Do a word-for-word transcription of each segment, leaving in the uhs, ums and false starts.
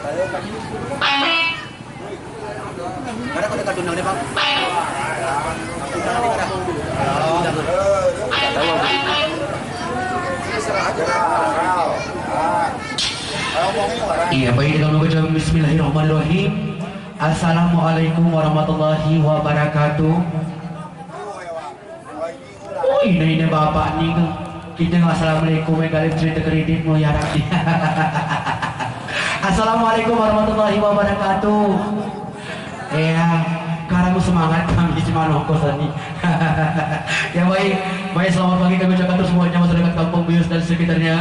Iya, baik, dengan membaca bismillahirrahmanirrahim. Assalamualaikum warahmatullahi wabarakatuh. Oh, ini, ini bapak ni ke? Kita assalamualaikum, eh, kali cerita kredit mau ya, Rabbi. Assalamualaikum warahmatullahi wabarakatuh. Ya, karang semangat kami cuma nongkos tadi. Ya, baik. Baik, selamat pagi kami ucapkan untuk semuanya masyarakat Kampung Bius dan sekitarnya.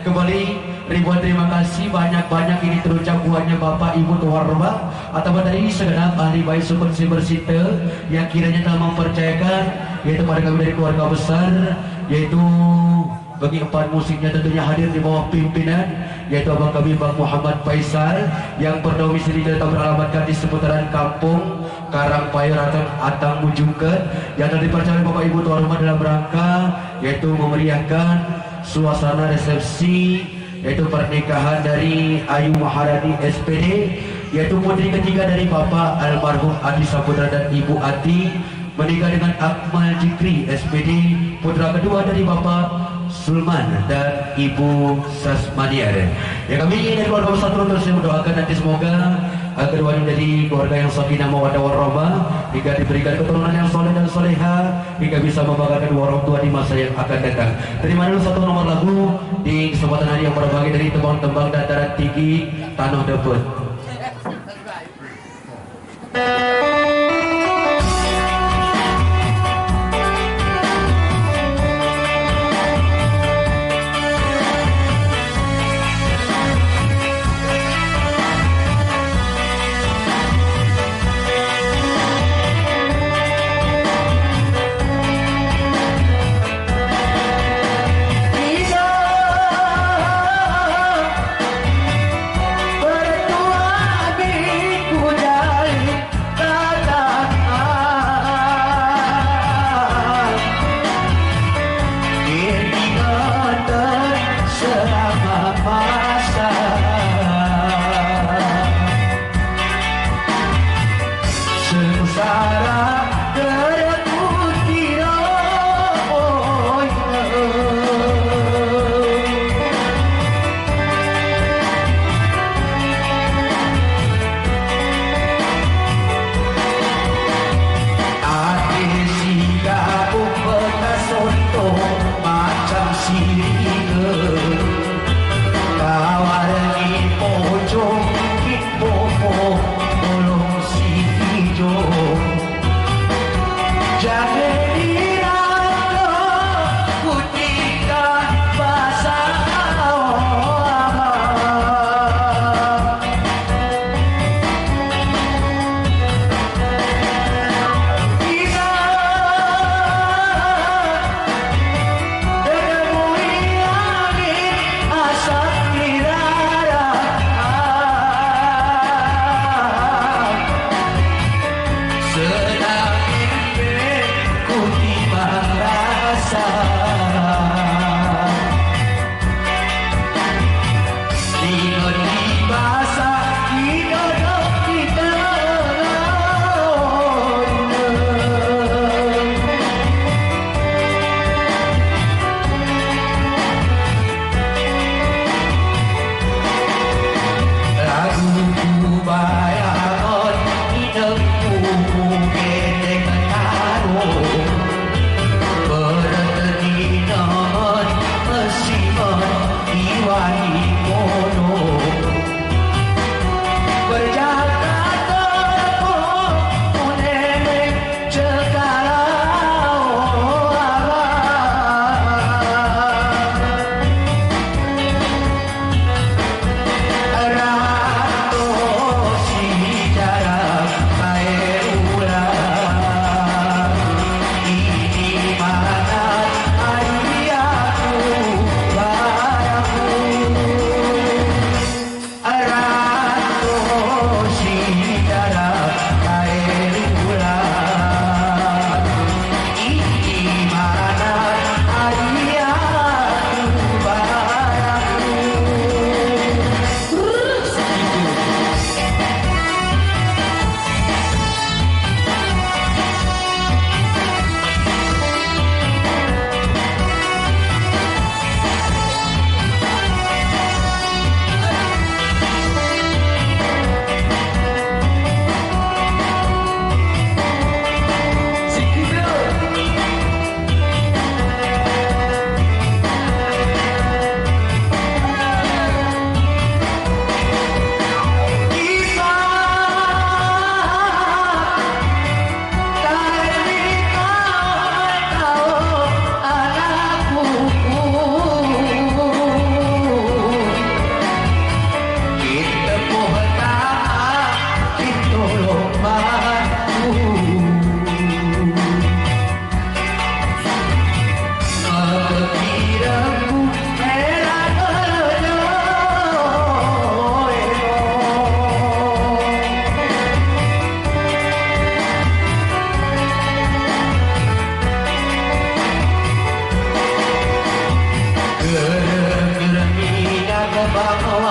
Kembali, ribuan terima kasih banyak-banyak ini terucap buatnya Bapak Ibu Tuan Rumah atau dari segenap ahli baik sukun si bersita yang kiranya telah mempercayakan, yaitu pada kami dari keluarga besar, yaitu bagi empat musiknya tentunya hadir di bawah pimpinan, yaitu abang kami Bang Muhammad Faisal yang berdomisili dan beralamatkan di seputaran kampung Karang Payoh Atang, Atang Mujungket, yang telah dipercaya oleh Bapak Ibu Tuan Rumah dalam rangka yaitu memeriahkan suasana resepsi, yaitu pernikahan dari Ayu Maharani S P D, yaitu putri ketiga dari Bapak almarhum Adi Saputra dan Ibu Ati, menikah dengan Akmal Jikri S P D, putra kedua dari Bapak Sulman dan Ibu Sasmaniar. Ya, kami dari keluarga besar Turun terus mendoakan nanti semoga, eh, keduanya menjadi keluarga yang sakinah mawaddah warahmah, hingga diberikan keturunan yang soleh dan soleha, hingga bisa membanggakan dua orang tua di masa yang akan datang. Terima dulu satu nomor lagu di kesempatan hari yang berbahagia dari tembang-tembang dataran tinggi Tanoh Deupeut.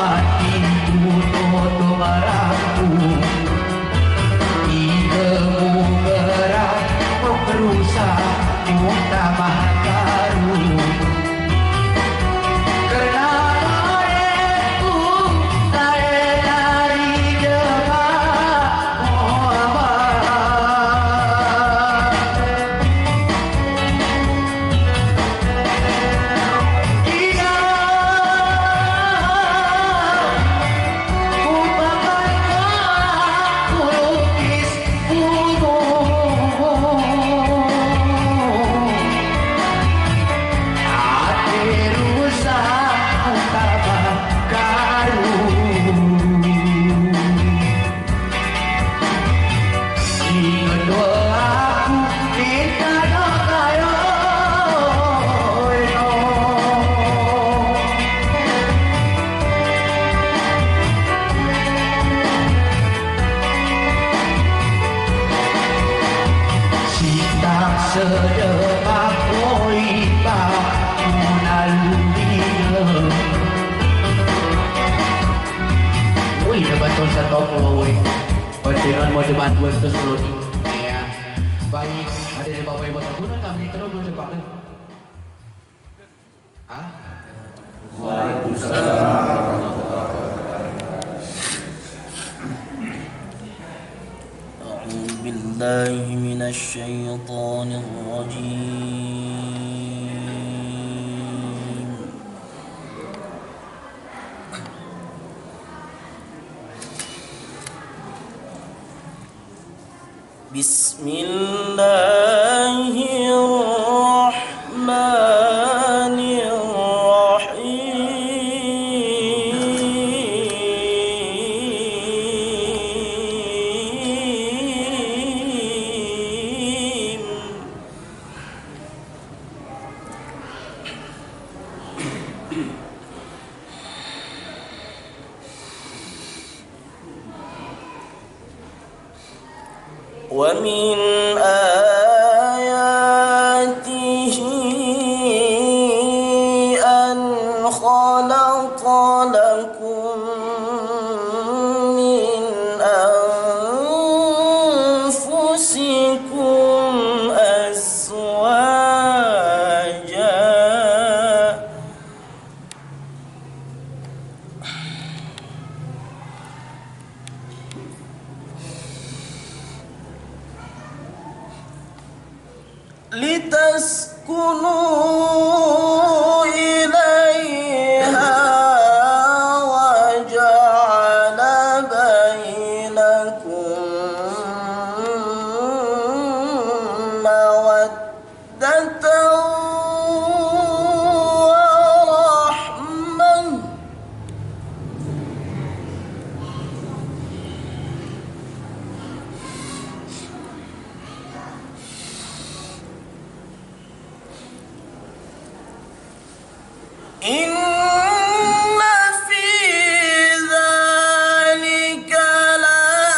Hati kuto-to barangku, ilmu gerak meurusak muktamah baru. Keureuna muridku, taék dari jeumak Muhammad. Ingat doaku, minta doa kayonyoe. Sitang seudeuh mangkôi bak meunan dunia. Ui, dapat tuan satu, ui. Pancingan mau debat dua ratus sepuluh. Ya. Baik, ada di Bapak Ibu guna kami terus berdebat. Ah? Waalaikumsalam. أعوذ بالله من الشيطان الرجيم. بسم الله الرحمن الرحيم. ومن آياته أن خلق لكم من أنفسكم أزواجا لتسكنوا إليها وجعل بينكم مودة ورحمة. إن في ذلك لآيات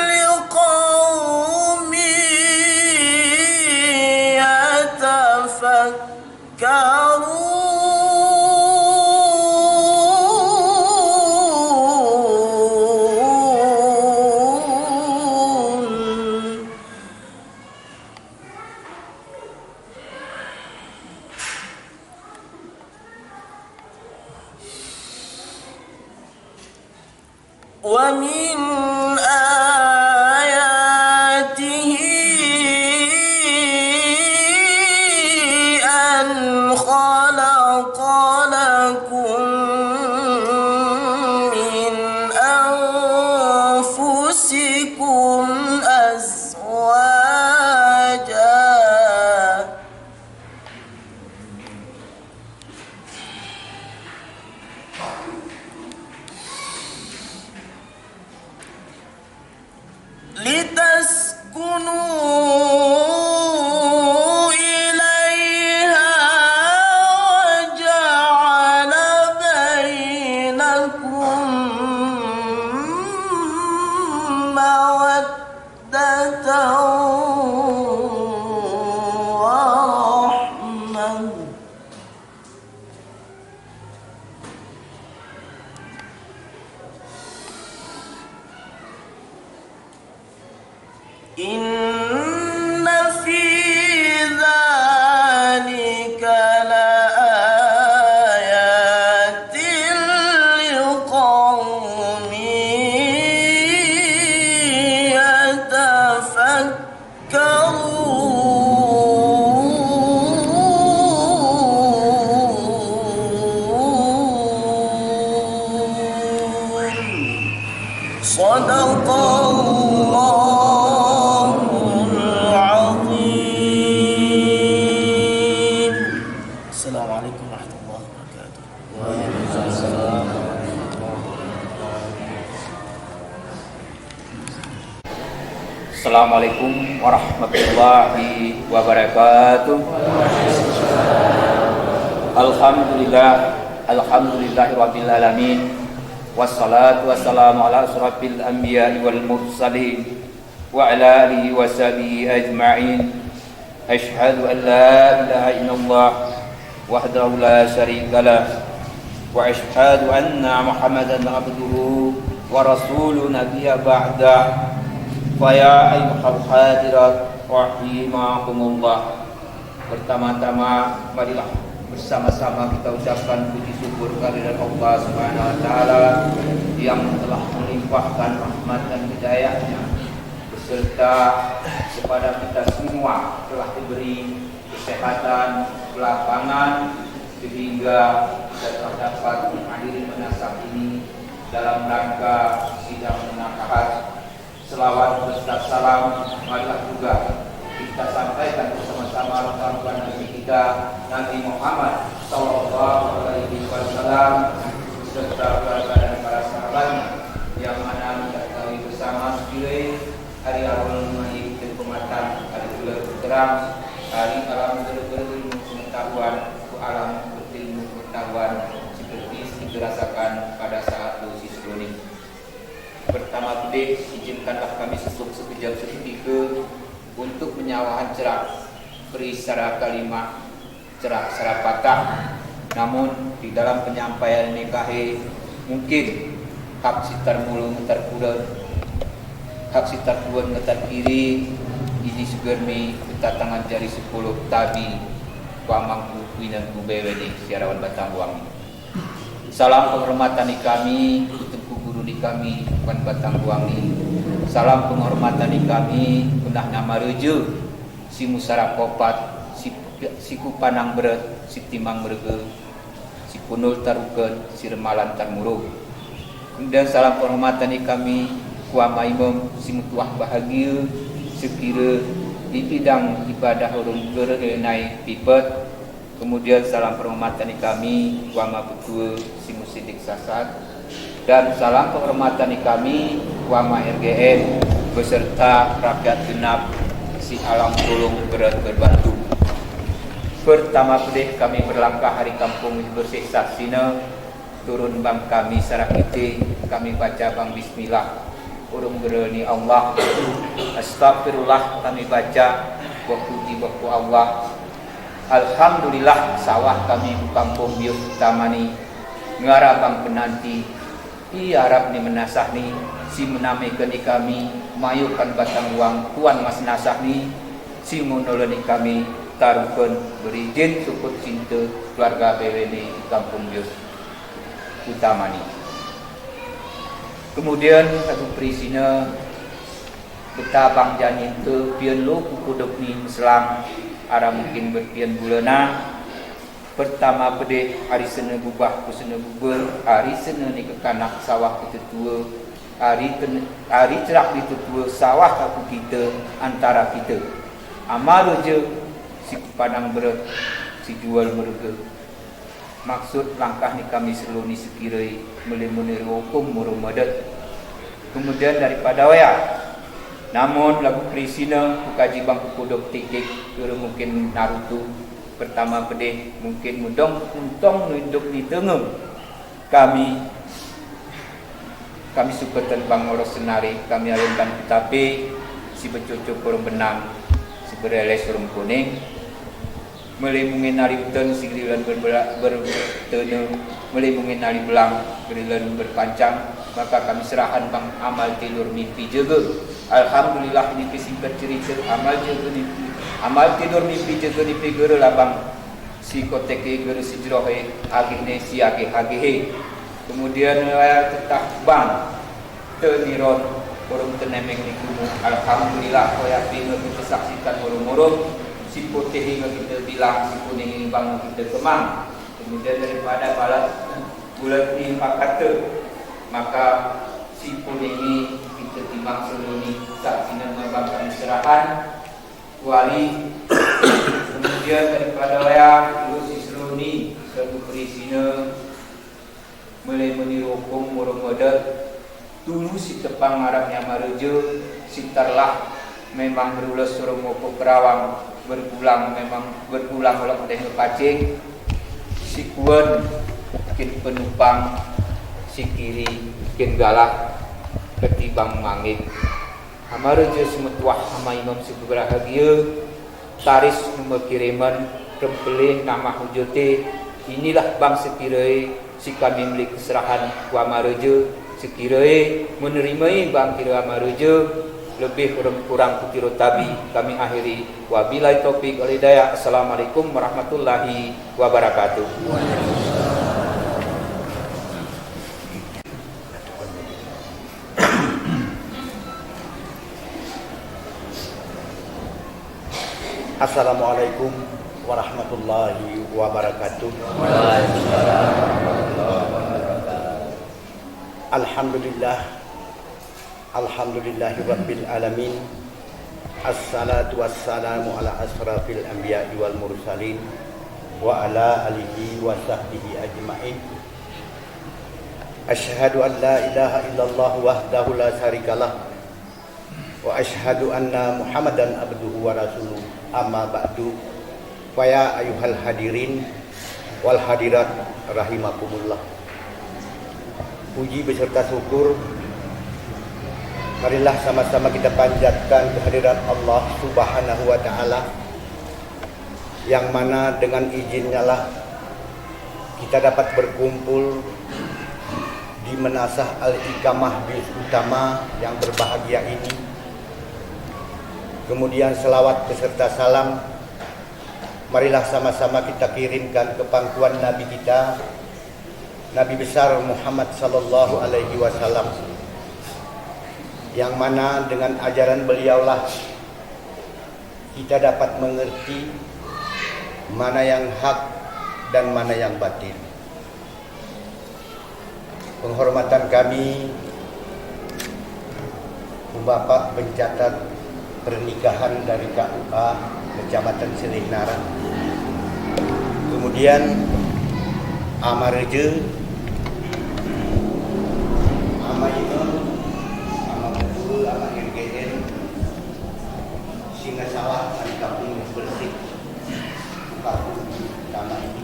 لقوم يتفكرون. ومن آياته أن خلق لكم من أنفسكم أزواجا لتسكنوا إليها وجعل بينكم مودة ورحمة. صدق الله العظيم. السلام عليكم ورحمة الله وبركاته. Assalamualaikum warahmatullahi wabarakatuh. Alhamdulillah, alhamdulillahirabbil alamin. Wassalatu wassalamu ala asyrafil anbiya'i wal mursalin, wa ala alihi wa sahbihi ajma'in. Asyhadu an la ilaha illallah wahdahu la syarikalah, wa asyhadu anna Muhammadan abduhu wa rasuluh nabiyya ba'dah. Fa ya ayyuhal hadirat rahimakumullah. Pertama-tama, marilah bersama-sama kita ucapkan puji syukur kehadirat Allah Subhanahu wa Taala yang telah melimpahkan rahmat dan hidayah-Nya beserta kepada kita semua telah diberi kesehatan, kelapangan, sehingga kita telah dapat menghadiri manasik ini dalam rangka sidang munakahat. Selawat beserta salam marilah juga kita sampaikan bersama-sama kepada Nabi kita, Nabi Muhammad sallallahu alaihi wasallam, beserta keluarga dan para sahabatnya, yang mana kita ketahui bersama sekiranya hari awal Maulid dan pematang hari bulan terang, hari alam berilmu pengetahuan, alam berilmu pengetahuan seperti yang kita rasakan pada saat dosis kuning. Pertama teuh, izinkanlah kami sesok sekejap seketika untuk menyawahkan cerak beri secara kalimah, cerak secara patah. Namun, di dalam penyampaian ini kahé mungkin hak sitar mulung terkuda, hak sitar tuan ngetar kiri, ini seger mi betatangan jari sepuluh tabi, pamangku kuinan kubewene siarawan batang buang. Salam penghormatan di kami, Teungku Guru di kami, Tuan Batang Buangi. Salam penghormatan di kami, Undang Nama Reja, si Musara Kopat, si, si Kupanang Beret, si Timang Meureuge, si Punul Tarukeun, si Remalan Tarmuru. Kemudian salam penghormatan di kami, Kuama Imum, si Meutuah Bahagia, seukira di bidang ibadah ureuëng geureuh nai pipet, Kemudian salam penghormatan di kami, Wama Beutue, si Musidik Sasat, dan salam penghormatan di kami, Wama R G N, beserta rakyat genap si alam tulung berat berbatu. Pertama pedeh kami berlangkah dari kampung bersih sasina, Turun bang kami sarak ite, kami baca bang bismillah. Ureuëng geurani Allah. Astagfirullah kami baca, boh puji boh ku Allah. Alhamdulillah sawah kami bu kampung biôh tamani. Ngara bang penanti, i arab ni menasah ni, si menamai keni kami, mayukan batang uang tuan mas nasah ni, si menoloni kami, tarukeun beri jin sukut cinta keluarga bewe ni kampung biôh. Utamani. Kemudian satu perisina beutabang janji teu pian lo pukudok ni meuselang, ara mungkin berpian bulana. Pertama pedeh hari sena bubah ku sena bubel, hari sena ni kekanak sawah ku tetua, hari, ten, hari cerak di tetua sawah aku kita antara kita. Ama roja si padang beret, si jual mereka. Maksud langkah ni kami seuloni seukiroi meuleumeuni huköm murung modot. Keumudian daripada waya. Namun lagu Kristina buka jibang kudok titik, ureuëng mungkin narutu. Pertama pedeh mungkin mudong untong nudok di teungeum. Kami Kami suka terbang uroe seunari, kami alun ban putapi, si beucucuk kureueng beunang, si beureleh sureueng kuning. Meuli mungin hari uteuen, si geulilan beurteune, meuli mungin hari blang, geulilan beurpancang, maka kami seurahan bang amal tidur mimpi jeuge. Alhamdulillah, nipeu singkat ceurita, amal jeuge nipeu, amal tidur mimpi jeuge nipeu geureu labang. Si kotek geureusijroh agéh nyan si agéh-agéh. Keumudian raya teutah bang teuniron ureuëng teuneumeng di kumu. Alhamdulillah, kaya pingeue teusaksikan ureuëng-ureuëng si putéh ingat kita bilang, si kuning bang kita kemang. Keumudian daripada balat bulat ni maka te, maka Sipun ini kita timang seuluni saat sinan mabang kami serahan wali. Kemudian daripada ya, ibu si seuluni satu perisina mulai meniru hukum murung model. Tulu si tepang Arab nyang mareuja, si tarlah memang berulas suruh mupuk kerawang, berpulang memang berpulang ulak deh pacing, si kuan mungkin penupang, si kiri mungkin galak ketibang mangit. Hama reujeuet seumeutuah hama imam sibeubarahagia, taris meukiriman reumpeleh nama hujute, inilah bang seukiroe si kami meulik keuserahan wa mareuje, seukiroe meuneurimai bang kira mareuje, leubeh ureuëng kurang kutiro tabi kami akhiri. Wabillahi taufiq wal hidayah. Assalamualaikum warahmatullahi wabarakatuh. Assalamualaikum warahmatullahi wabarakatuh. Alhamdulillah. Alhamdulillahirabbil alamin. Assalatu wassalamu ala asrafil anbiya'i wal mursalin wa ala alihi wa sahbihi ajmain. Asyhadu an la ilaha illallah wahdahu la syarikalah, wa asyhadu anna Muhammadan abduhu wa rasuluh. Amma ba'du. Fa ya ayyuhal hadirin wal hadirat rahimakumullah. Puji beserta syukur marilah sama-sama kita panjatkan kehadirat Allah Subhanahu wa Ta'ala, yang mana dengan izinnya lah kita dapat berkumpul di Menasah Al-Iqamah Bis Utama yang berbahagia ini. Kemudian, selawat beserta salam marilah sama-sama kita kirimkan ke pangkuan Nabi kita, Nabi besar Muhammad sallallahu alaihi wasallam, yang mana dengan ajaran beliaulah kita dapat mengerti mana yang hak dan mana yang batil. Penghormatan kami Bapak pencatat pernikahan dari K U A Kecamatan Silih Nara. Kemudian Ama Reuje, Ama Imam, Ama Ketua, Ama R G M, Singasawah, Ama Kampung Bersih, Kampung Utama ini.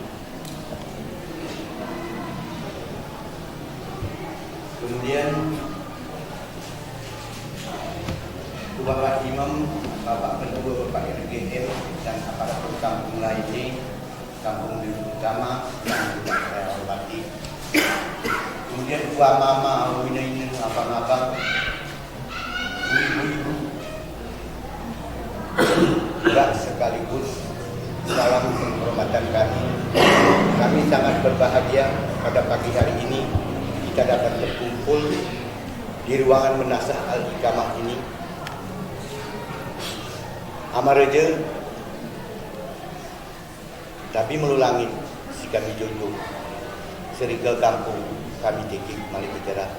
Kemudian Bapak Imam, Bapak Ketua, Bapak R G M, dan aparatur kampung lainnya, kampung di utama yang juga saya hormati. Kemudian dua mama, ina-ina, abang-abang, ibu-ibu, juga sekaligus salam penghormatan kami. Kami sangat berbahagia pada pagi hari ini kita dapat berkumpul di ruangan Menasah Al-Iqamah ini. Ama Reuje, tapi meululangit si kami junjung, seurigel kampung kami tikik malik bicara.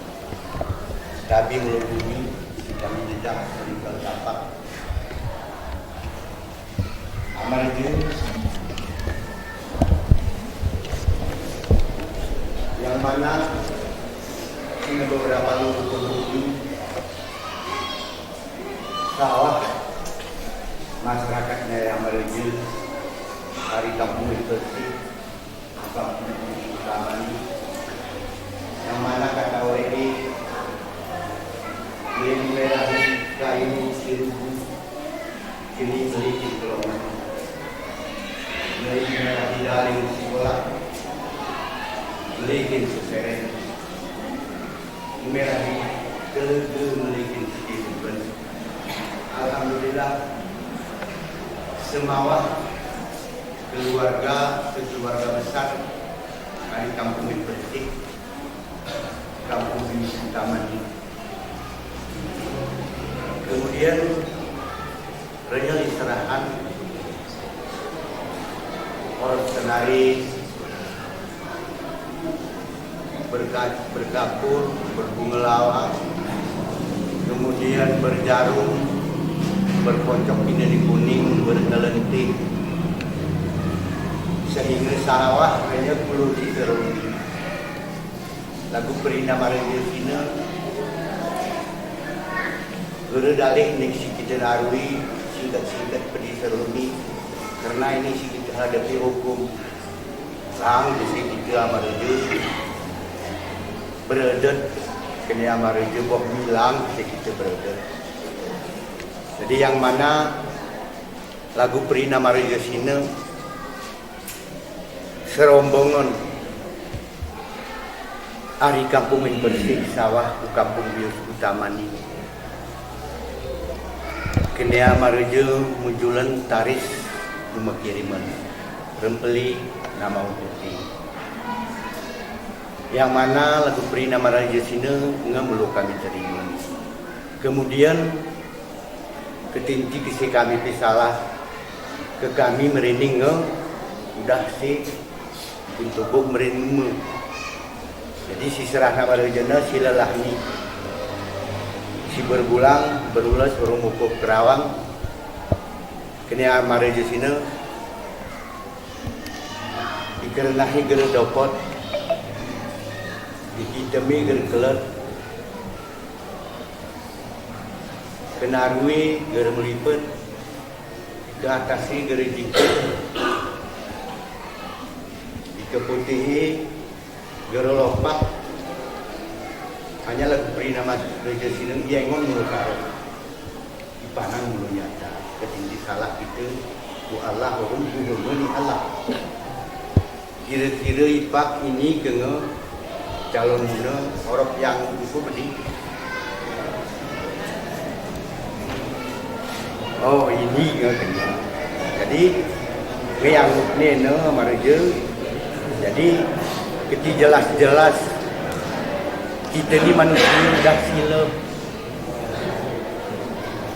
Tapi meululangit si kami jejak seurigel tapak. Ama Reuje, yang mana di beberapa lingkungan sawah masyarakatnya yang merujuk dari kampung Bersih, kampung utama ini, yang mana kata orang ini, yang merah kayu sirubu, kini sedikit kelongan. Yang merah di dalam sekolah, sedikit seseren. Merah di keluarga memiliki sedikit. Alhamdulillah, semua keluarga, keluarga besar dari kampung Bersih, kampung Bintang Taman. Kemudian, renyah istirahat, orang senari berka-, berkapur, berbunga lawang, Kemudian berjarum, berpocok ineli kuning, berkelentih, sehingga sawah hanya puluh liter lebih. Lagu perina mareuja sineuk, geureudaleh nek si kita narui singkat-singkat pedih serumi, karena ini si kita hadapi hukum. Lang di si kita mareuja beureudet, keuneuk mareuja boh milang di kita beureudet. Jadi yang mana lagu perina mareuja sineuk, serombongan ari kampung Bersih Sawah u kampung Bius Utama ni. Keuneuk mareuja meujulan taris meukiriman reumpeli nama ututi. Yang mana lagu perina mareuja sineuk ngon meuluka meuterima. Kemudian keutinti keusi kami pi salah, keu kami meurining ngon udah si pintoe boh meurining. Jadi si seurah na mareuja na si lelah ni, si beurbulang berulas ureuëng mukoh keurawang, keuneuk mareuja sineuk, dikeureunahi geureudopot, dikitemi geureukeulet, keunarui geureumeulipeut, dikeatasi geureujingkot, dikeuputehi geureulompat, hanya lagu perina mareuja sineuk ié ngon meuluka roh. Ipanan meulunyata, keutinti salah kita, bu Allah ureuëng buheumeuni Allah. Kira-kira ipak ini keu ngon calon muna orok yang itu pedih. Oh, ini ngon kena. Jadi, ngon yang ni na mareuja. Jadi, keti jelas-jelas kita ni manusia dah silap.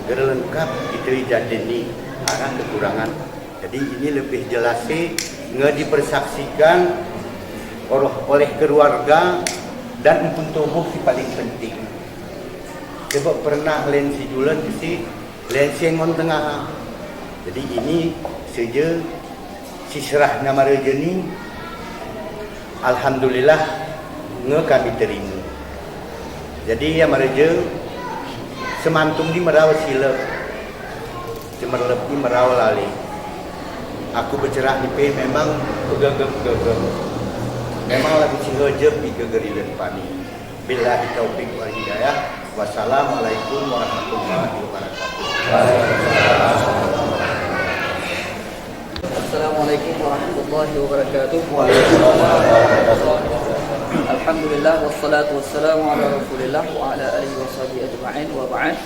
Geureuleungkap kita jadi ni arah kekurangan. Jadi ini lebih jelas sih nge dipersaksikan oleh, oleh keluarga dan empun tubuh si paling penting. Sebab pernah lain si julan si lain si ngon tengah. Jadi ini saja si serah nama raja ni. Alhamdulillah nge kami terima. Jadi ya mareuja semantung di merau silap. Cemerleueb di merau lali. Aku beuceurah nipée memang peugagam-gagam. Memang lagu sihoe jeuet pike geurileuen pani. Billahi taufiq wal hidayah. Wassalamualaikum warahmatullahi wabarakatuh. Assalamualaikum warahmatullahi wabarakatuh. Alhamdulillah wassalatu wassalamu ala Rasulillah wa ala alihi washabihi ajma'in wa ba'd.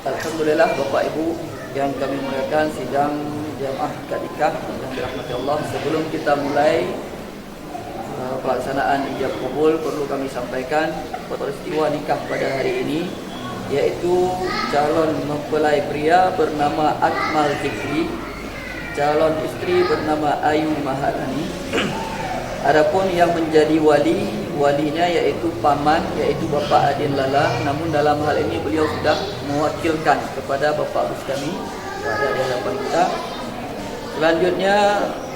Alhamdulillah, Bapak Ibu yang kami muliakan, sidang jamaah akad nikah yang dirahmati Allah. Sebelum kita mulai uh, pelaksanaan ijab kabul, perlu kami sampaikan peristiwa nikah pada hari ini, yaitu calon mempelai pria bernama Akmal Zikri, calon istri bernama Ayu Maharani. Adapun yang menjadi wali, walinya yaitu paman, yaitu Bapak Adin Lala. Namun dalam hal ini beliau sudah mewakilkan kepada Bapak Bustami berada di hadapan kita. Selanjutnya,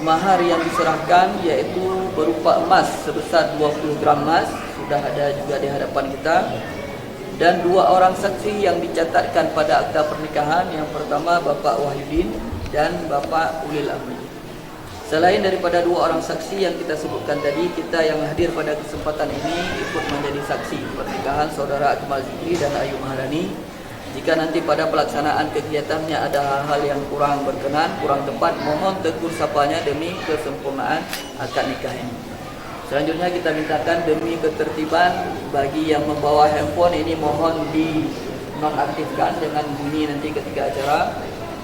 mahar yang diserahkan yaitu berupa emas sebesar dua puluh gram emas, sudah ada juga di hadapan kita. Dan dua orang saksi yang dicatatkan pada akta pernikahan, yang pertama Bapak Wahyudin dan Bapak Ulil Amri. Selain daripada dua orang saksi yang kita sebutkan tadi, kita yang hadir pada kesempatan ini ikut menjadi saksi pernikahan saudara Akmal Zikri dan Ayu Maharani. Jika nanti pada pelaksanaan kegiatannya ada hal-hal yang kurang berkenan, kurang tepat, mohon tegur sapanya demi kesempurnaan akad nikah ini. Selanjutnya kita mintakan demi ketertiban, bagi yang membawa handphone ini mohon dinonaktifkan dengan bunyi nanti ketika acara.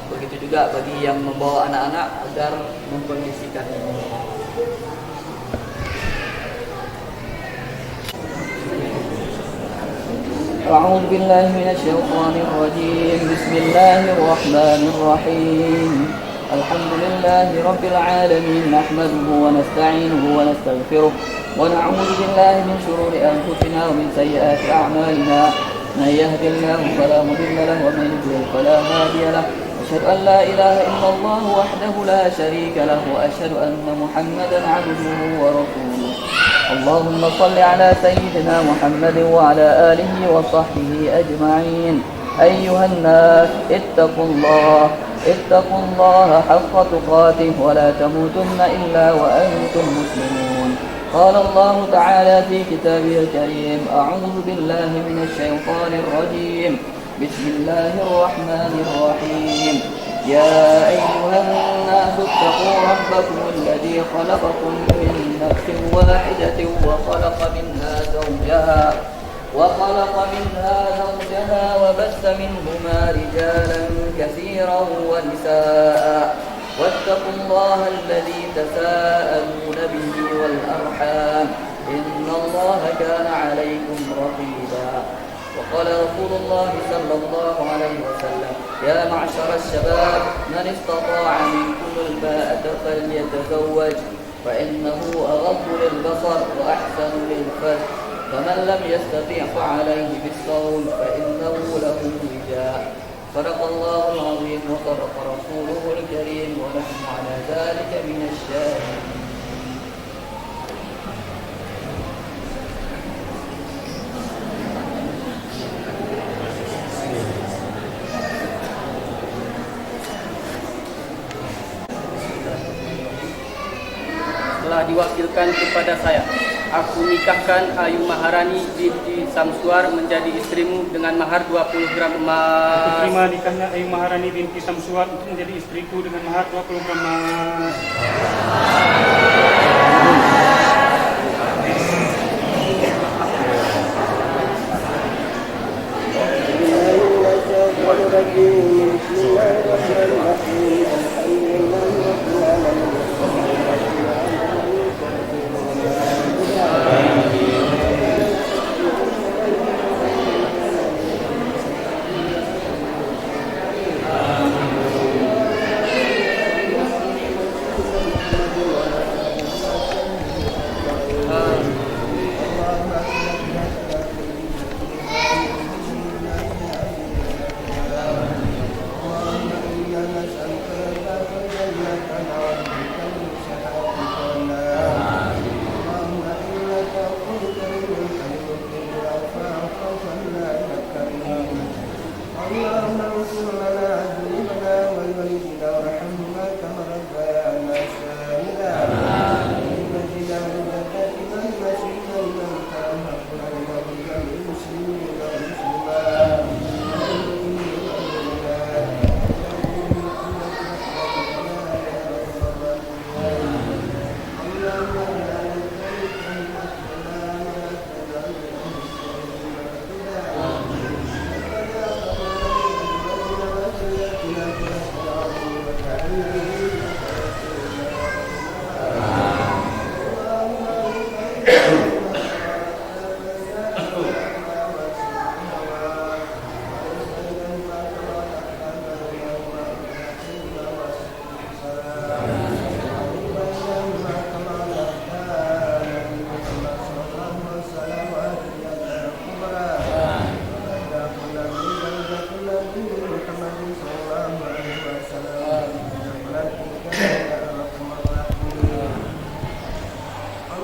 Begitu juga bagi yang membawa anak-anak agar mengkondisikan ini. أعوذ بالله من الشيطان الرجيم. بسم الله الرحمن الرحيم. الحمد لله رب العالمين، نحمده ونستعينه ونستغفره، ونعوذ بالله من شرور أنفسنا ومن سيئات أعمالنا. من يهد الله فلا مضل له ومن يضلل فلا هادي له. أشهد أن لا إله إلا الله وحده لا شريك له وأشهد أن محمدا عبده ورسوله. اللهم صل على سيدنا محمد وعلى آله وصحبه أجمعين. أيها الناس، اتقوا الله، اتقوا الله حق تقاته ولا تموتن إلا وأنتم مسلمون. قال الله تعالى في كتابه الكريم: أعوذ بالله من الشيطان الرجيم. بسم الله الرحمن الرحيم. يا أيها الناس اتقوا ربكم الذي خلقكم من نفس واحدة وخلق منها زوجها، وخلق منها زوجها وبث منهما رجالا كثيرا ونساء، واتقوا الله الذي تساءلون به والأرحام، إن الله كان عليكم رقيبا. وقال رسول الله صلى الله عليه وسلم: يا معشر الشباب، من استطاع منكم الباءة فليتزوج، فإنه أغض للبصر وأحسن للفرج، فمن لم يستطع فعليه بالصوم فإنه له وجاء. صدق الله العظيم وصدق رسوله الكريم ونحن على ذلك من الشاهدين. Telah diwakilkan kepada saya. Aku nikahkan Ayu Maharani binti Samsuar menjadi istrimu dengan mahar dua puluh gram emas. Aku terima nikahnya Ayu Maharani binti Samsuar untuk menjadi istriku dengan mahar dua puluh gram emas. اللهم اغفر لنا ذنوبنا ولوالدينا وارحمهما كما ربيانا صغارا. اللهم اجعلنا من ذرية من نسينا ومن أخطأنا ومن المسلمين والمسلمات.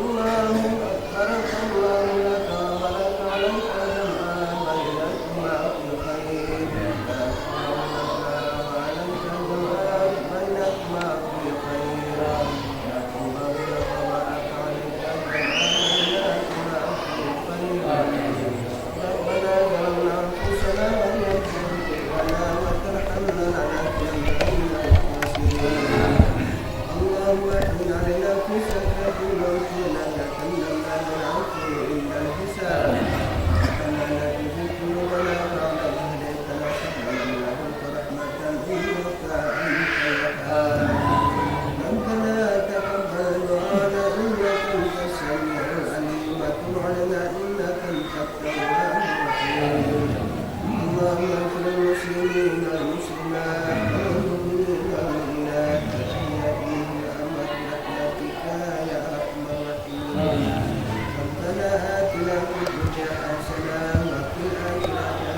اللهم بارك الله لك وبارك عليك وجمع بينكما في خير. اللهم بارك عليك وجمع بينكما في خير. اللهم بارك وبارك عليك وجمع بينكما في خير. ربنا ظلمنا أنفسنا وإن لم تغفر لنا وترحمنا لنكونن من الخاسرين. اللهم احمل علينا في سكرة الموت ولا تحملنا ما لا طاقة لنا به. ربنا لا تزغ قلوبنا بعد إذ هديتنا وهب لنا من لدنك رحمة إنك أنت الوهاب. ربنا تقبل دعاءنا إنك أنت السميع العليم وتب علينا إنك أنت التواب الرحيم. اللهم اغفر للمسلمين والمسلمات والمؤمنين والمؤمنات الأحياء منهم والأموات برحمتك يا أرحم الراحمين. ربنا آتنا في الدنيا حسنة وفي الآخرة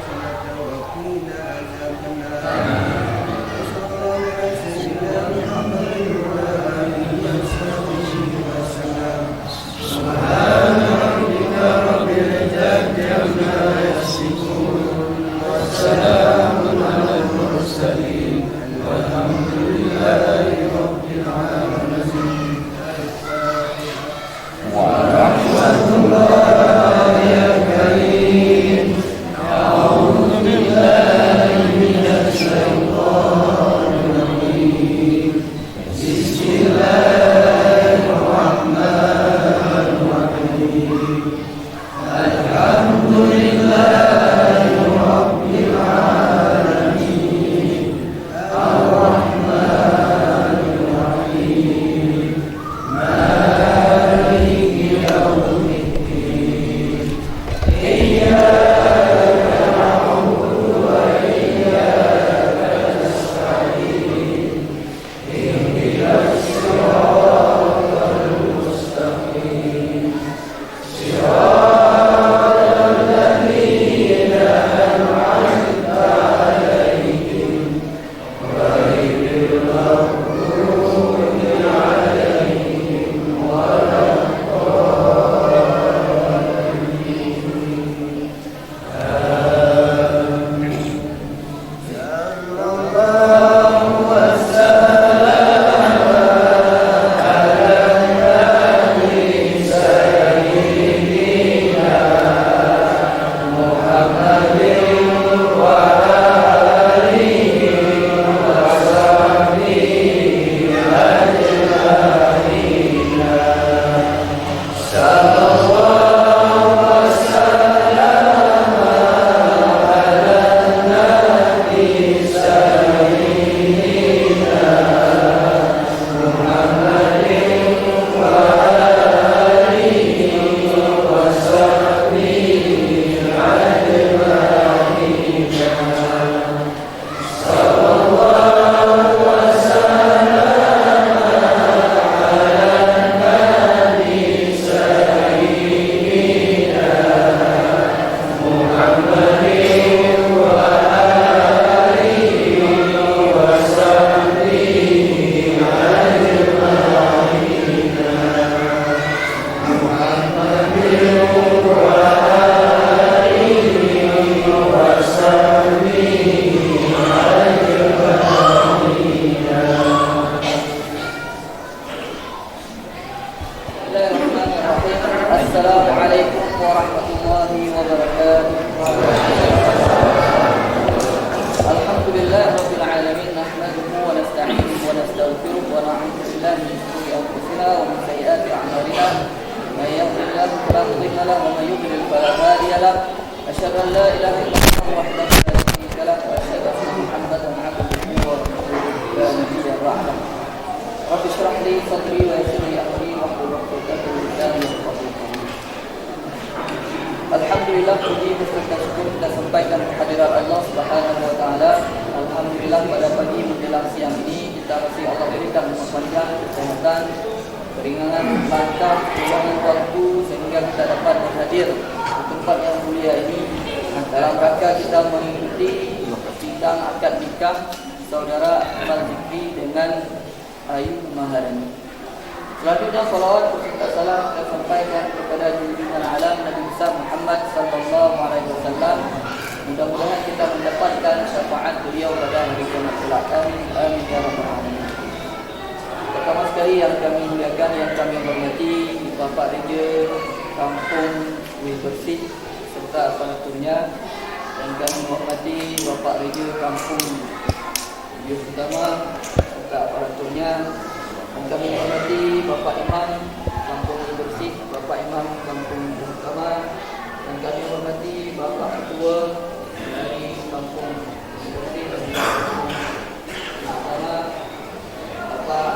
السلام عليكم ورحمة الله وبركاته. الحمد لله رب العالمين، نحمده ونستعينه ونستغفره ونعوذ بالله من شرور أنفسنا ومن سيئات أعمالنا. من يهد الله فلا مضل له ومن يضلل فلا هادي له. أشهد أن لا إله إلا الله وحده لا شريك له، وأشهد أن محمدا عبده ورسوله لا نبي بعده. رب اشرح لي صدري ويسر لي أمري واحلل عقدة من لساني يفقهوا قولي. Alhamdulillah, puji beserta syukur kita sampaikan kehadirat Allah Subhanahu wa Taala. Alhamdulillah, pada pagi menjelang siang ini kita masih Allah berikan umur panjang, kesehatan, keringanan langkah, keulangan waktu sehingga kita dapat berhadir di tempat yang mulia ini dalam rangka kita mengikuti sidang akad nikah saudara Akmal Zikri dengan Ayu Maharani. Selanjutnya, salawat beserta salam kita sampaikan kepada junjungan alam Nabi besar Muhammad sallallahu alaihi wasallam. Mudah-mudahan kita mendapatkan syafaat beliau pada hari kiamat kelak. Amin, amin ya rabbal alamin. Pertama sekali yang kami muliakan, yang kami hormati Bapak Raja Kampung Kuih Bersih serta aparaturnya, dan kami hormati Bapak Raja Kampung Kuih Utama serta aparaturnya, dan kami hormati Bapak Imam Kampung Kuih Bersih, Bapak Imam Kampung Kuih Utama, dan kami hormati Bapak Ketua dari Kampung Kuih Bersih dan Kampung Kuih Utama.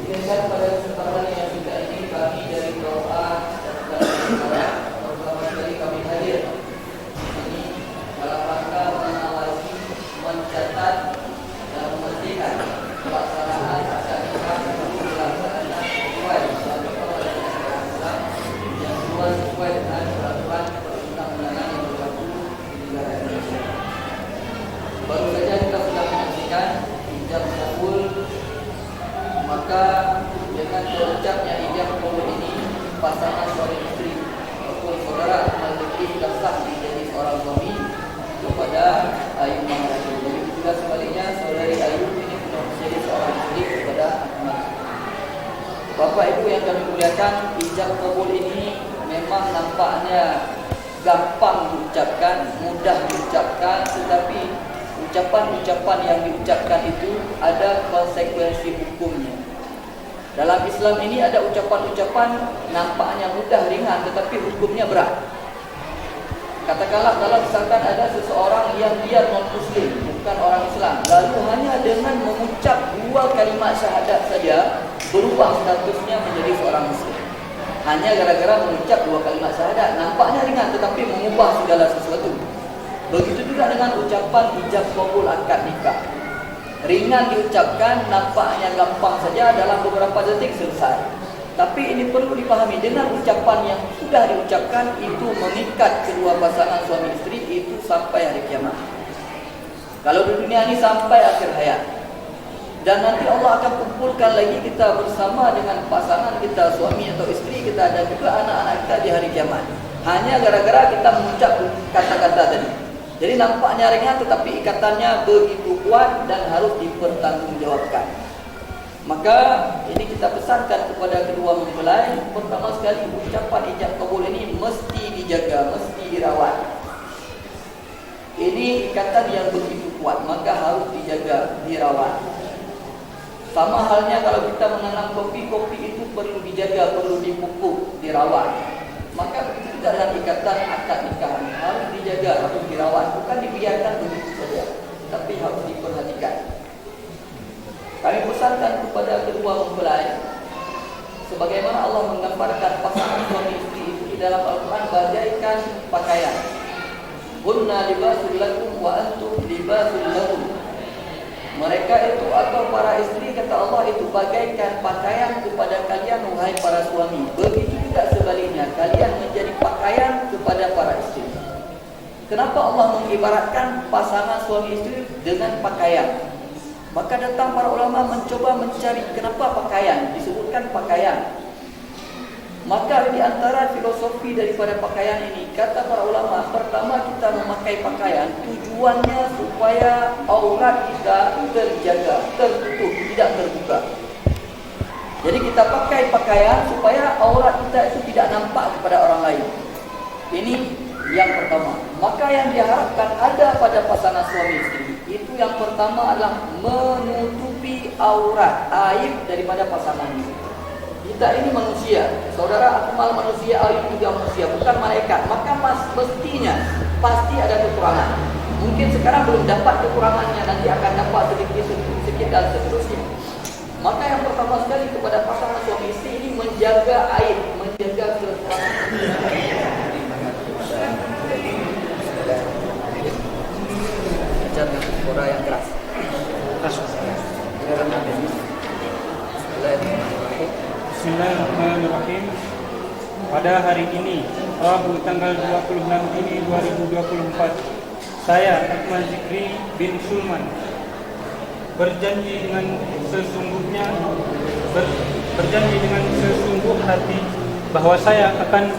Demikian pada kesempatan yang singkat ini kami dari P L A dan pertama sekali kami hadir ini dalam rangka mengawasi, mencatat, dan memastikan pelaksanaan akad nikah dilaksanakan sesuai dengan protokol syariat Islam yang sesuai dengan peraturan perundang-undangan yang berlaku di negara Indonesia. Baru saja kita sudah menyaksikan ijab kabul, maka dengan terucapnya ijab kabul ini, pasangan suami isteri ataupun saudara Akmal Zikri sudah sah menjadi seorang suami kepada Ayu Maharani. Begitu juga sebaliknya, saudari Ayu ini sudah menjadi seorang isteri kepada Akmal. Bapak Ibu yang kami muliakan, ijab kabul ini memang nampaknya gampang diucapkan, mudah diucapkan, tetapi ucapan-ucapan yang diucapkan itu ada konsekuensi hukumnya. Dalam Islam ini ada ucapan-ucapan nampaknya mudah, ringan, tetapi hukumnya berat. Katakanlah, kalau misalkan ada seseorang yang dia non-muslim, bukan orang Islam, lalu hanya dengan mengucap dua kalimat syahadat saja, berubah statusnya menjadi seorang muslim. Hanya gara-gara mengucap dua kalimat syahadat, nampaknya ringan tetapi mengubah segala sesuatu. Begitu juga dengan ucapan ijab kabul akad nikah. Ringan diucapkan, nampaknya gampang saja, dalam beberapa detik selesai. Tapi ini perlu dipahami, dengan ucapan yang sudah diucapkan itu mengikat kedua pasangan suami isteri itu sampai hari kiamat. Kalau di dunia ini sampai akhir hayat. Dan nanti Allah akan kumpulkan lagi kita bersama dengan pasangan kita, suami atau isteri kita, dan juga anak-anak kita di hari kiamat. Hanya gara-gara kita mengucap kata-kata tadi. Jadi nampaknya ringan, tetapi ikatannya begitu kuat dan harus dipertanggungjawabkan. Maka ini kita pesankan kepada kedua mempelai, pertama sekali ucapan ijab kabul ini mesti dijaga, mesti dirawat. Ini ikatan yang begitu kuat, maka harus dijaga, dirawat. Sama halnya kalau kita menanam kopi, kopi itu perlu dijaga, perlu dipupuk, dirawat. Maka begitu juga dengan ikatan akad nikah ini, harus dijaga, harus dirawat, bukan dibiarkan begitu saja, tapi harus diperhatikan. Kami pesankan kepada kedua mempelai, sebagaimana Allah menggambarkan pasangan suami isteri itu di dalam Al-Quran bagaikan pakaian. "Hunna libasul lakum wa antum libasul lahun." Mereka itu atau para isteri, kata Allah, itu bagaikan pakaian kepada kalian, wahai para suami. Begitu juga sebaliknya, kalian menjadi pakaian kepada para isteri. Kenapa Allah mengibaratkan pasangan suami isteri dengan pakaian? Maka datang para ulama mencoba mencari kenapa pakaian, disebutkan pakaian. Maka di antara filosofi daripada pakaian ini, kata para ulama, pertama kita memakai pakaian tujuannya supaya aurat kita terjaga, tertutup, tidak terbuka. Jadi kita pakai pakaian supaya aurat kita itu tidak nampak kepada orang lain. Ini yang pertama. Maka yang diharapkan ada pada pasangan suami istri, itu yang pertama adalah menutupi aurat, aib daripada pasangan. Kita ini manusia, saudara Akmal, manusia, Ayu juga manusia, bukan malaikat. Maka mas, mestinya pasti ada kekurangan. Mungkin sekarang belum dapat kekurangannya, nanti akan dapat sedikit, sedikit, sedikit dan seterusnya. Maka yang pertama sekali kepada pasangan suami istri ini menjaga aib, menjaga kekurangan. Baca dengan suara yang keras. Bismillahirrahmanirrahim. Bismillahirrahmanirrahim. Pada hari ini, Rabu tanggal dua puluh enam Juni dua ribu dua puluh empat, saya, Akmal Zikri bin Sulman, berjanji dengan sesungguhnya, ber-, berjanji dengan sesungguh hati bahwa saya akan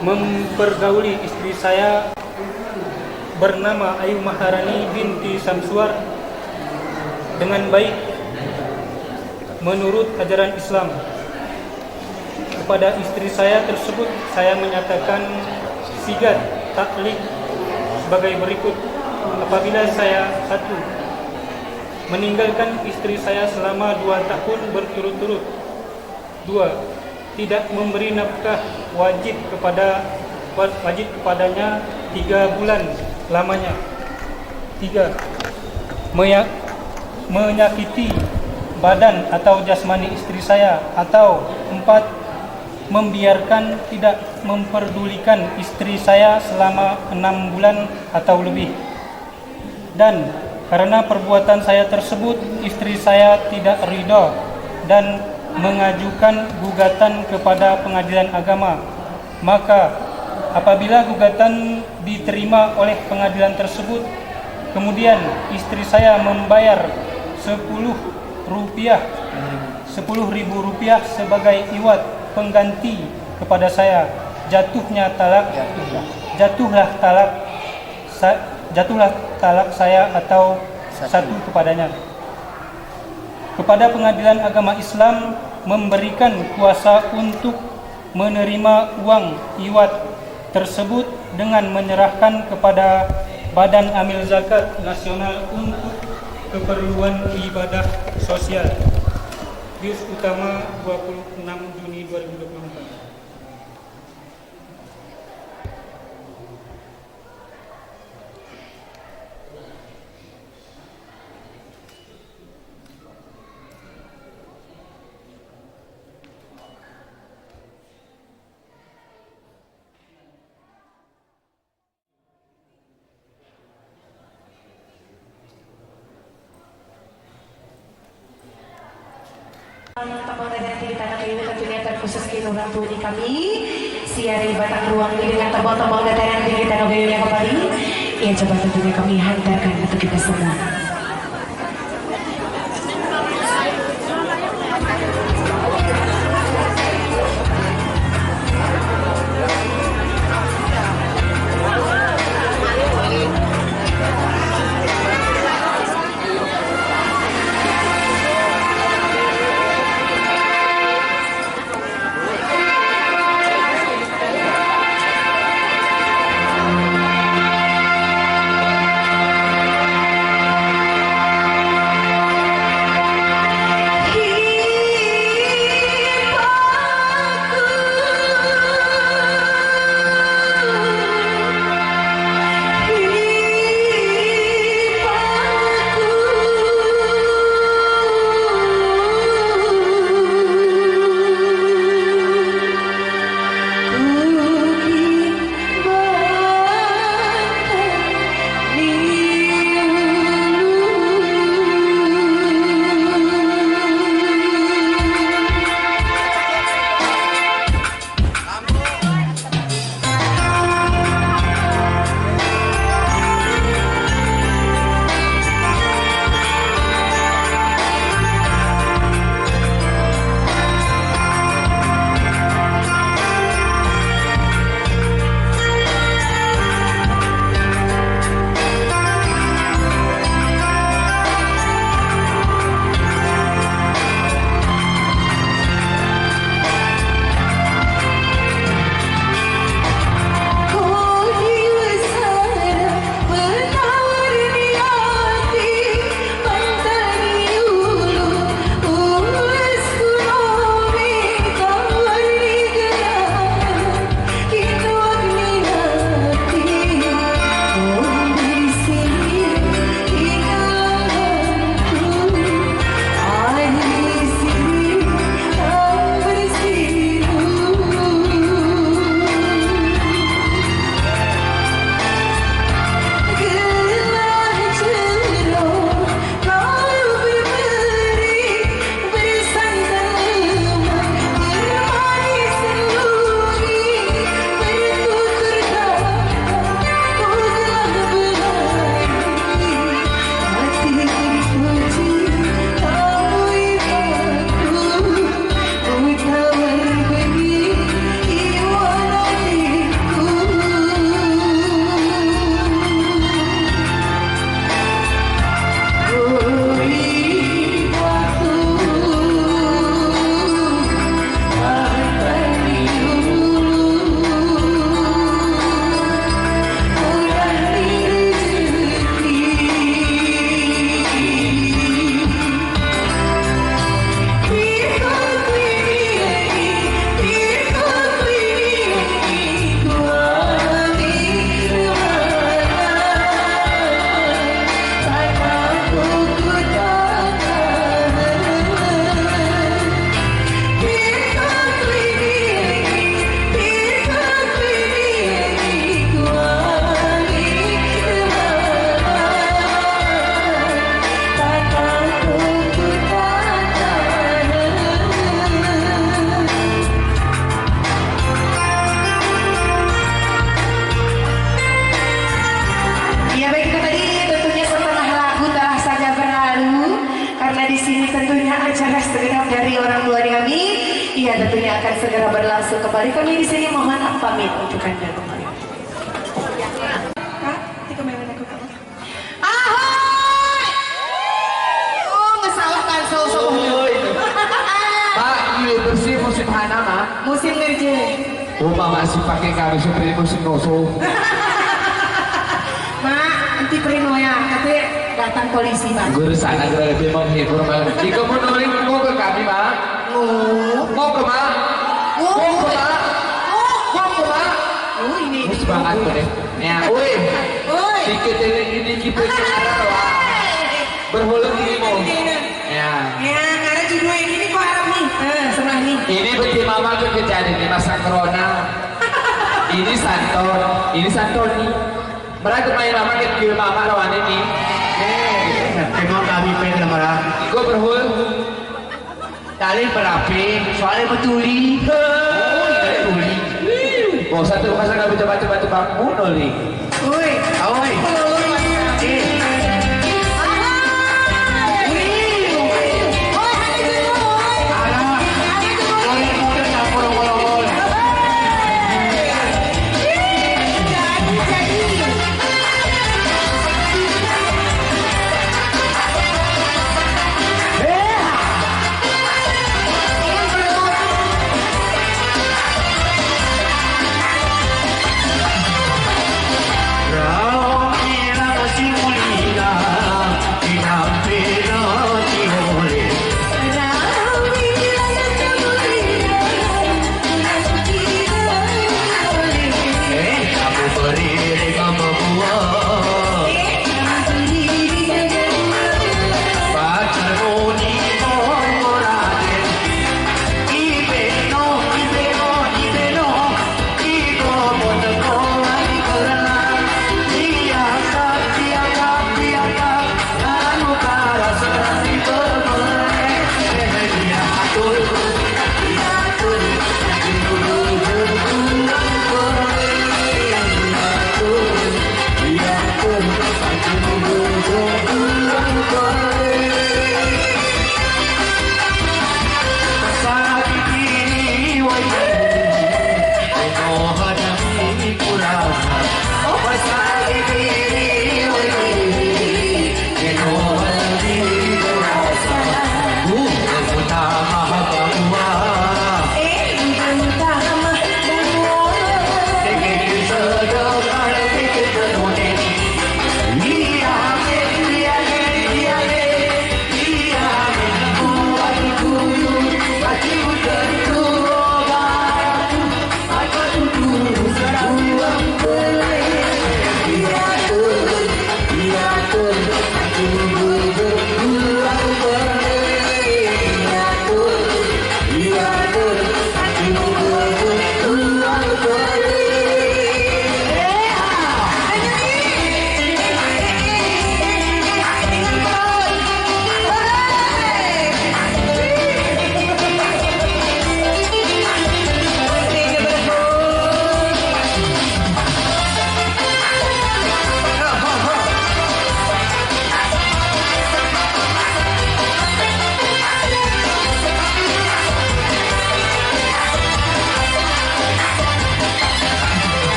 mempergauli istri saya bernama Ayu Maharani binti Samsuar dengan baik menurut ajaran Islam. Kepada istri saya tersebut, saya menyatakan sigat, taklik, sebagai berikut. Apabila saya, satu, meninggalkan istri saya selama dua tahun berturut-turut. Dua, tidak memberi nafkah wajib kepada, wajib kepadanya tiga bulan lamanya. Tiga, menya-, menyakiti badan atau jasmani istri saya. Atau empat, membiarkan, tidak memperdulikan istri saya selama enam bulan atau lebih. Dan karena perbuatan saya tersebut, istri saya tidak ridha dan mengajukan gugatan kepada pengadilan agama. Maka, apabila gugatan diterima oleh pengadilan tersebut, kemudian istri saya membayar sepuluh rupiah, sepuluh ribu rupiah sebagai iwad pengganti kepada saya, jatuhnya talak, jatuhlah talak, sa-, jatuhlah talak saya atau satu kepadanya. Kepada Pengadilan Agama Islam memberikan kuasa untuk menerima uang iwad tersebut dengan menyerahkan kepada Badan Amil Zakat Nasional untuk keperluan ibadah sosial. Juz Utama, dua puluh enam Juni dua ribu dua puluh empat. Teman-teman dari Tinggi Tanah Kayu, tentunya terkhusus ke orang tua di kami, si dari Batang Ruang ini dengan tembang-tembang dari Tinggi Tanah Kayu yang kembali. Ya, coba tentunya kami hantarkan untuk kita semua. Akan segera berlangsung kembali. Kami di sini mohon pamit untuk Anda kembali. Kak, di kamera aku, Kak. Ahoi! Oh, ngesalah kan, so, so. Oi. Mak, iya bersih musim hana, Mak. Musim ngerja. Oh, Mak masih pakai kami seperti musim noso. Mak, nanti perinoya, nanti datang polisi, Mak. Guru sana gerak lebih menghibur, Mak. Di kebun Nuri mau ke kami, Mak? Oh. Mau ke, Mak? Oh. Mau ke, Mak? Oh. Mau ke, Mak? Oh, ini. Ini semangat, Mak. Ya, oi. Oi. Sikit ini, ini kita ni ada, wah. Berhulung dirimu. Ya. Ya, ada judul ini kok Arab ni. Eh, sebelah ni. Ini betul mama tu kejadian di masa corona. Ini Santon, ini Santon ni. Berarti main mama ke mama lawan ini. Eh, tengok kami pen kamera. Ikut berhul. Tali berapi, soalnya betuli. Betuli. Oh, satu pasal kami coba-coba coba bunuh ni. Oi, oi. Eh. Alah. Oi, oi, dah campur ongol-ongol.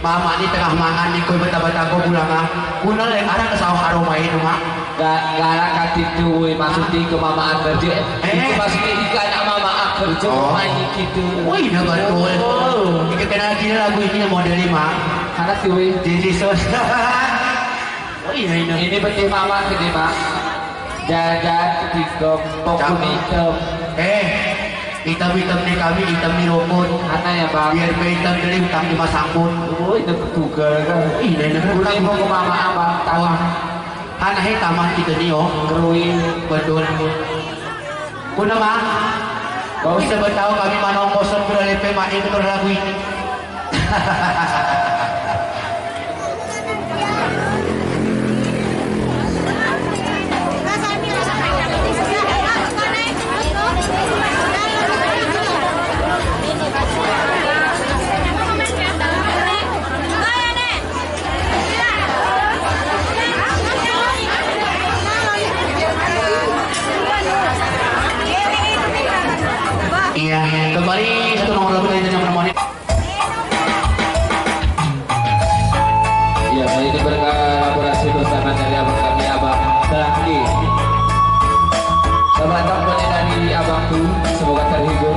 Mak ni tengah mangan ni koi bata-bata koi pulang ah. Kuna lé anak ke sawah aroma itu mak. Ga-, galak katik tu woi, maksudnya ke mamaan kerja. Eh. Itu maksudnya di anak mama ah, kerja. Oh. Main gitu. Woi, dah betul. Oh. Kita kenal gila lagu ini model lima. Anak tu woi. Jadi sos. Oh iya ini. Ini betul mama ke dia mak. Jajan tiktok pokok hitam. Eh. Hitam-hitam ni kami, hitam ni rokok. Hana ya, Bang? Biar hitam dari utang lima sangkut. Oh, ini betul kan? Ih, ini betul. Ini mau ke mama, Abang? Tawah. Hana hai taman kita ni, oh. Kerui. Betul. Kuna, Bang? Kau bisa bertahu kami mana kosong sudah lepe mak itu terlalu ini. Iya, kembali satu nomor lagu yang menemani. Ya, ini berkat kolaborasi bersama dari abang kami, Abang Tangki. Selamat datang kembali dari Abang Tu, semoga terhibur.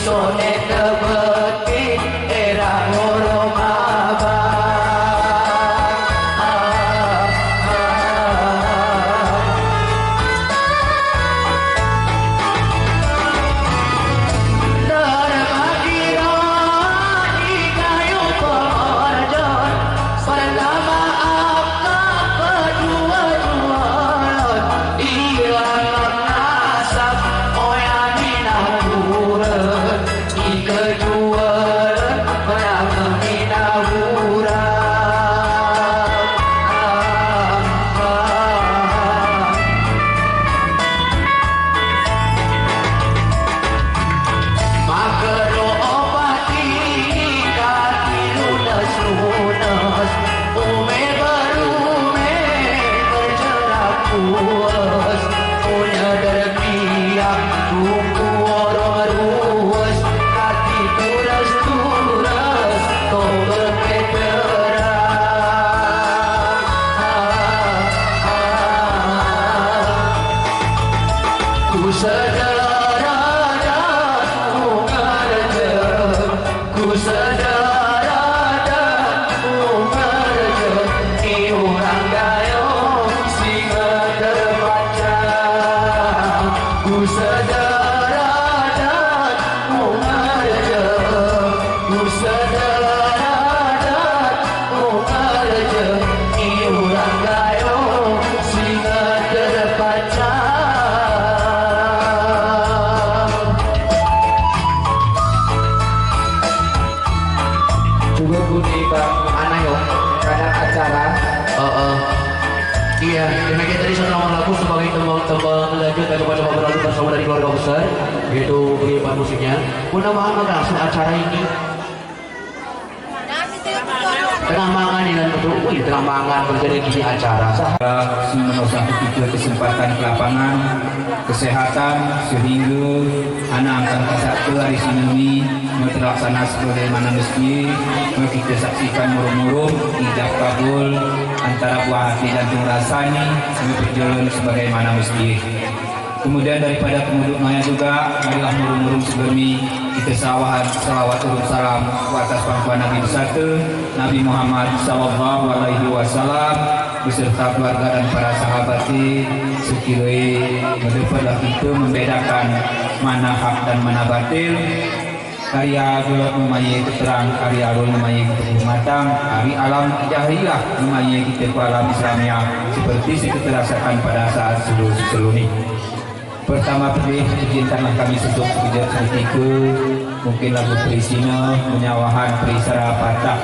Sonet teubeutih era uroe maba. Derma kira di kayu peurjot, pertama akak, kedua jualan, ilang nasab, oya minah buret. Ikeue jualan, meunang meuminah urang. Makeuroe pati ka tiluneus-luneus, umé barumé teuceurap puas. Meunyoe derpiak teungku ureuëng ruweueh, ka titureuh-tureuh toh beupeuteurang. Ku syedara dan ku ngeureujeuen, ku syedara dan ku ngeureujeuen, di urang gayong singoh teupancang. Ku syedara dan ku ngeureujeuen, ku syedara dan ku ngeureujeuen, di urang gayong singoh teupancang. Cuba bunyi bang anak yuk, kadang acara. Heeh. Iya, demikian tadi satu nomor lagu sebagai tembang-tembang lanjut dan coba-coba berlalu bersama dari keluarga besar, yaitu Bri Pak musiknya. Guna maaf langsung acara ini. Tengah mangan ni kan betul. Wih, tengah mangan terjadi di acara. Sah. Semenuh satu tiga kesempatan ke lapangan, kesehatan, sehingga anak angkat kasat ke hari Senin ini terlaksana sebagaimana mesti, kita saksikan murum-murum, ijab kabul, antara buah hati dan jantung rasa ini, berjalan sebagaimana mesti. Kemudian daripada peunduk nyoe juga, marilah murum-murum sibeumi, kita salawat, salawat urut salam ke atas pangkuan Nabi besatu, Nabi Muhammad sallallahu alaihi wasallam, beserta keluarga dan para sahabat, sekiranya meudapat lah kita membedakan mana hak dan mana batil. Karya gulak meumayé keuteurang, karya rol meumayé keuteupeu matang, hari alam jahiliyah meumayé keuteupeu alam Islamiah, seperti si kita rasakan pada saat sebelum-sebelum ini. Pertama pedih, izinkanlah kami seduek sekeujap seketika, mungkin lagu perisina, meunyawahan perisara patah,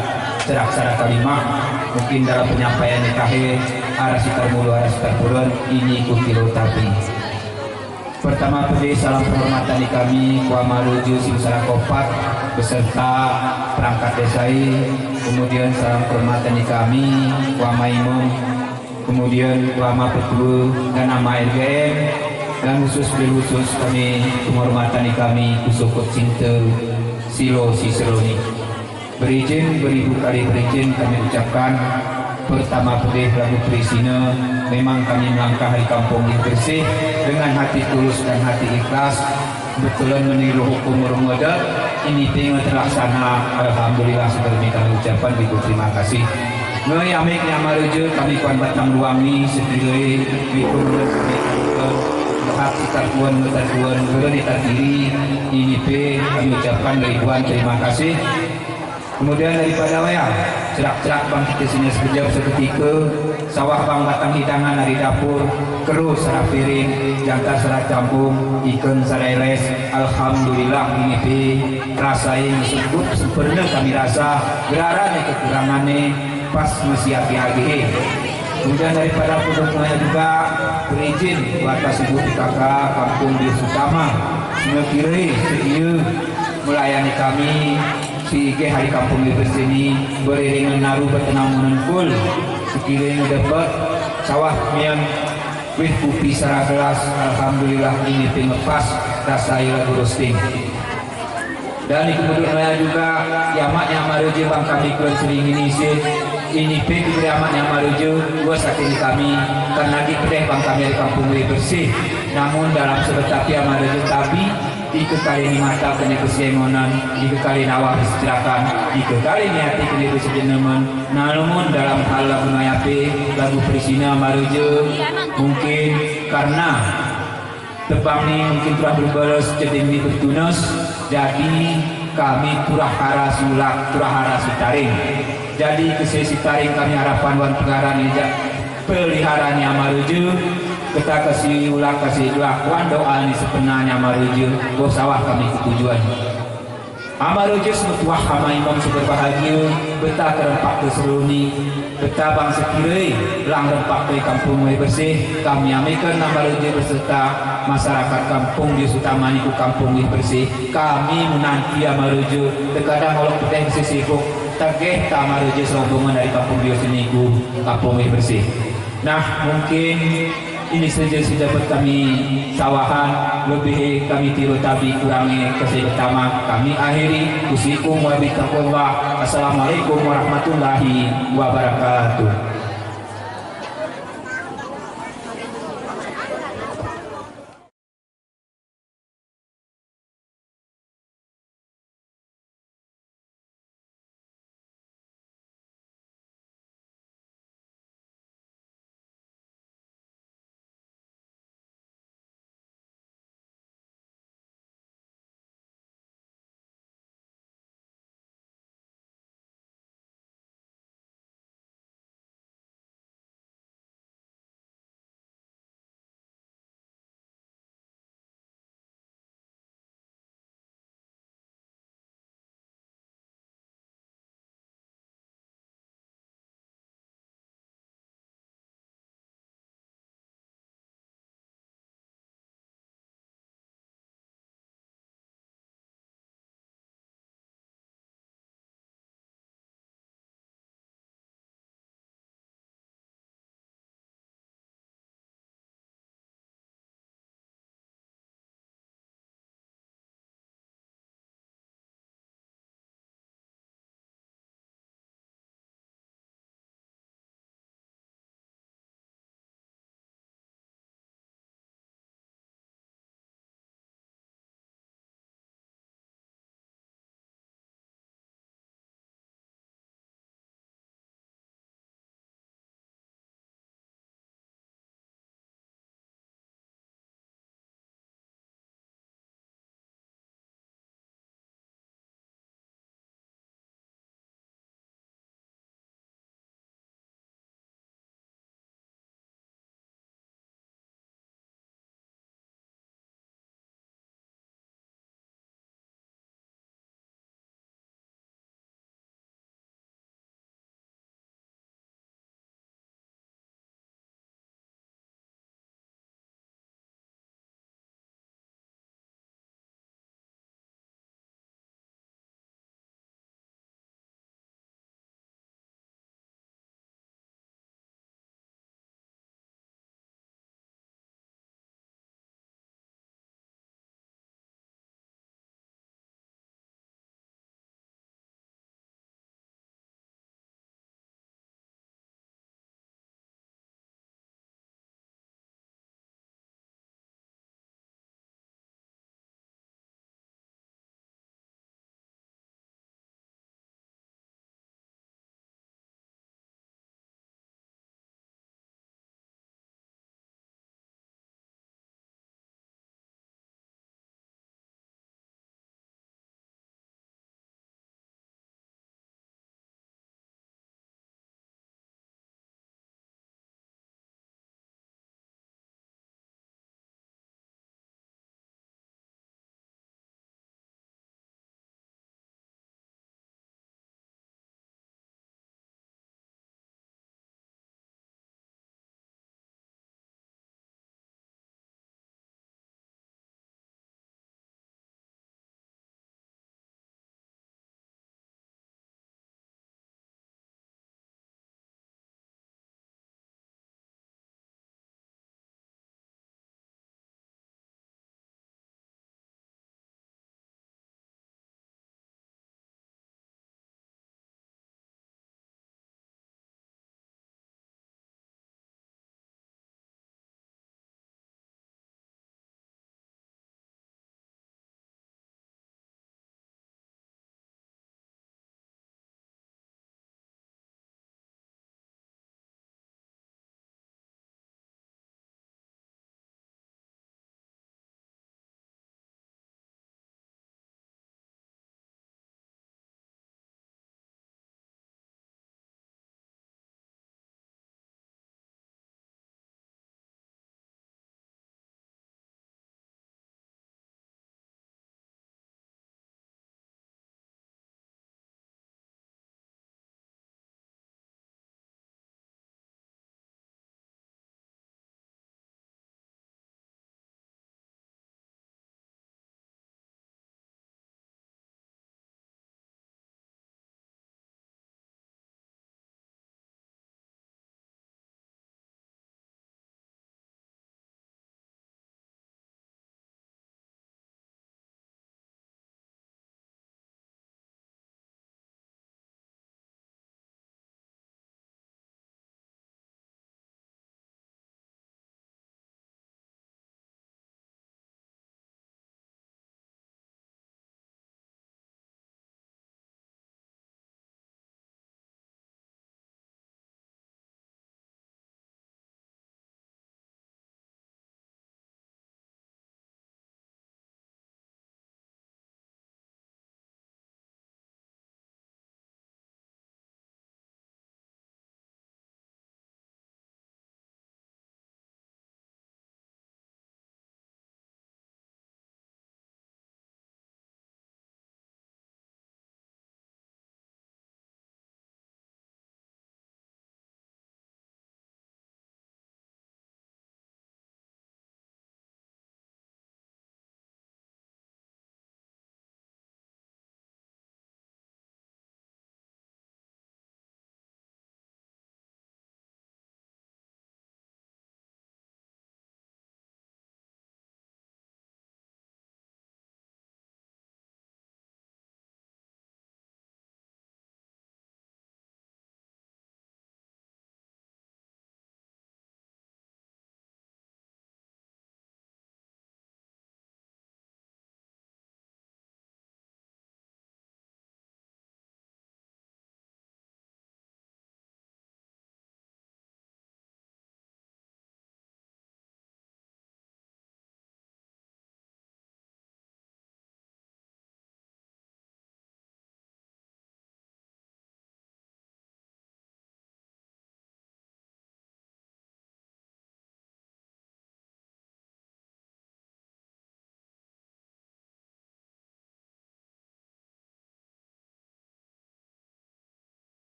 serak-serak kalimah, mungkin dalam penyampaian nikahé, arah sitar mulu, arah sitar pulon, ini kukiro tapi. Pertama pedih salam penghormatan di kami, Kuama Ruju Singsara Kopat beserta perangkat desa, kemudian salam penghormatan di kami, Kuama Imum, kemudian Kuama Petua dan Ama R G M, dan khusus, lebih khusus kami, penghormatan di kami, Kusukut Cinta, Silo Siseroni. Berijin, beribu kali berijin kami ucapkan, pertama pedih lagu perisina, memang kami melangkah di kampung yang bersih, dengan hati tulus dan hati ikhlas, kebetulan meniru hukum ureuëng adat, ini tinggal terlaksana, alhamdulillah, sebelum kami ucapkan ribu terima kasih. Ngai amik nyang mareja kami kuan batang ruang ni sekiranya, ribu kami kami hati katuan, katuan, gurun di tatiri, ini pe kami ucapkan ribuan terima kasih. Kemudian daripada wayang, cerak-cerak bang kita sini sekejap seketika, sawah bang batang hidangan dari dapur, keru sarah piring, jangka sarah campung, ikan sarah les. Alhamdulillah, ini pi rasai sebut sempurna kami rasa, gerara ni kekurangan ni pas masih api-api. Kemudian daripada pendukungnya juga berizin atas ibu P K K Kampung Bius Utama, mengkiri setia melayani kami. Sigoe hari kampung di sini, beriringan naru bertenang menungkul. Sekiranya dapat sawah mian wih kupi sarah gelas, alhamdulillah ini pengepas rasa ia lagu roasting. Dan di kemudian raya juga, ya mak yang mareja bang kami kuan sering ini sih, ini pun diberi amat yang mareja, dua sakit di kami, karena di pedeh bang kami dari kampung lebih bersih. Namun dalam sebentar pihak mareja tapi Dikeukali mata keuneuk beuseudeungonan, dikeukali nawa beuseucerakan, dikeukali até keuneuk beuseujeuneuman. Namun dalam hal lagu meuape, lagu peurisinan Maroja, mungkin karena teubang ni mungkin turah beubeulos, ceudeng ni beutunos, jadi kami turah hara sulak, turah hara sitareng. Jadi keu sitareng kami harapan wan peungaran nijak peulihara nyan Maroja, keu ta keu siulak keu siulak wan doa ni seupeuna nyan Maroja, boh sawah kami keu tujuan. Amaroja seumeutuwah hama imum siberbahagia, beuta keureumpah keu seuruni, beuta bang seukirée, lam reumpak keu kampung Wéh Bersih, kami amaikan Amaroja beserta masyarakat kampung di utama niku kampung Wéh Bersih. Kami meunanti Amaroja, terkadang walau putih bersih sibuk, tageh ta Amaroja serombongan dari kampung Wéh Bersih niku, kampung Wéh Bersih. Nah, mungkin ini saja sudah buat kami sawahan, lebih kami tiru tabi kurangi kasih pertama. Kami akhiri, usikum wa bitaqwallah. Assalamualaikum warahmatullahi wabarakatuh.